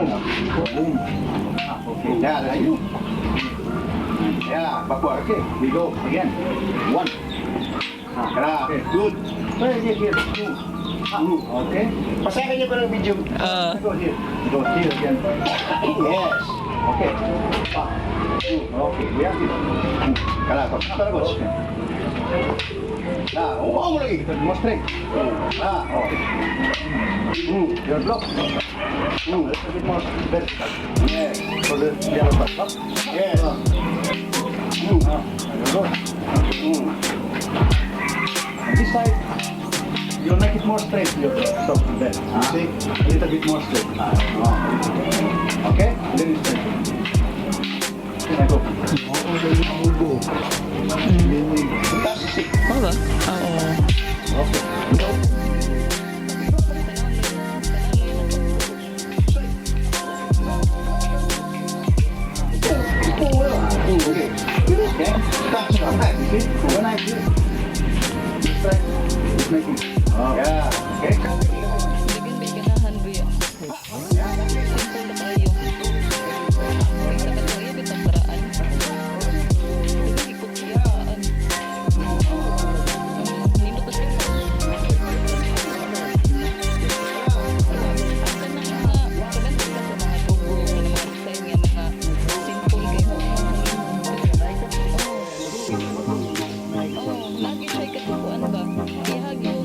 Move. Boom. Ah, okay. Yeah, that's you. Yeah, backward. Okay, we go again. One. Ah, Yeah, okay. good. Well, here, here. Two. Ah, okay. Pasahin niyo pa ng video. Ah. Go here. Go here again. Yes. Okay. Ah, two. Okay, we are here. Kala, coach. Kala, coach. Okay. Nah, oo mo lagi. More straight. Ah, Okay. Your block. A little bit more vertical. Yes. For the yellow part. Up. Yes. Ah, good. And this side, you'll make it more straight, your stop there. You see? A little bit more straight. Ah, okay? Then you straight. Then I go. Fantastic. Mao ba? Oo. Okay. Okay. Okay? Touch. You see? When I do, you strike, it's making. Oh. Yeah. Okay? Daghan may ganahan buya. Simple na kayo. Kay sa kato iya bitang paraan. Daghan gikopyaan. Nindot na siya. Ang kanang mga kanang sa mga tubo, kanang mga design nga mga simple kay. Oh, lagi siya katukuan ba? Ihag yung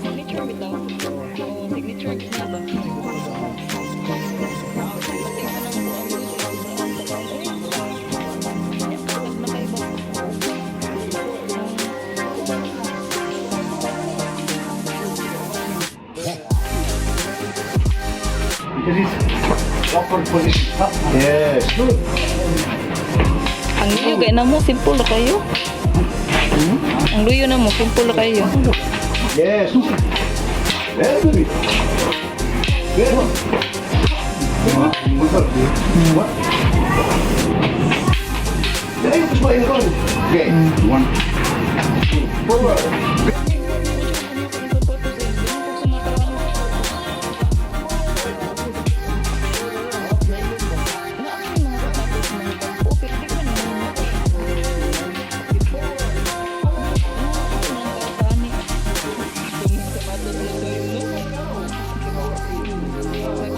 signature bitaw. Oh, signature gid na ba? Pati ka ng kuan ba? Uy, mas makaiba. Because it's awkward position. Up. Yes. Good. Ang luyo kay namo simple ra kayo. Ang luyo namo simple ra kayo. Yes. Very good. Very good. What? Very good. Okay. One. Two. Forward.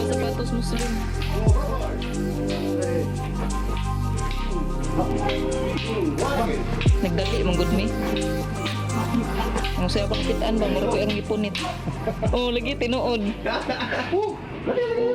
Sapatos Muslim. One. Nagdali man gud mi. Ang saya pakitaan ba mura ko ang gipunit. Oh, lagi tinuod. Dali, dali.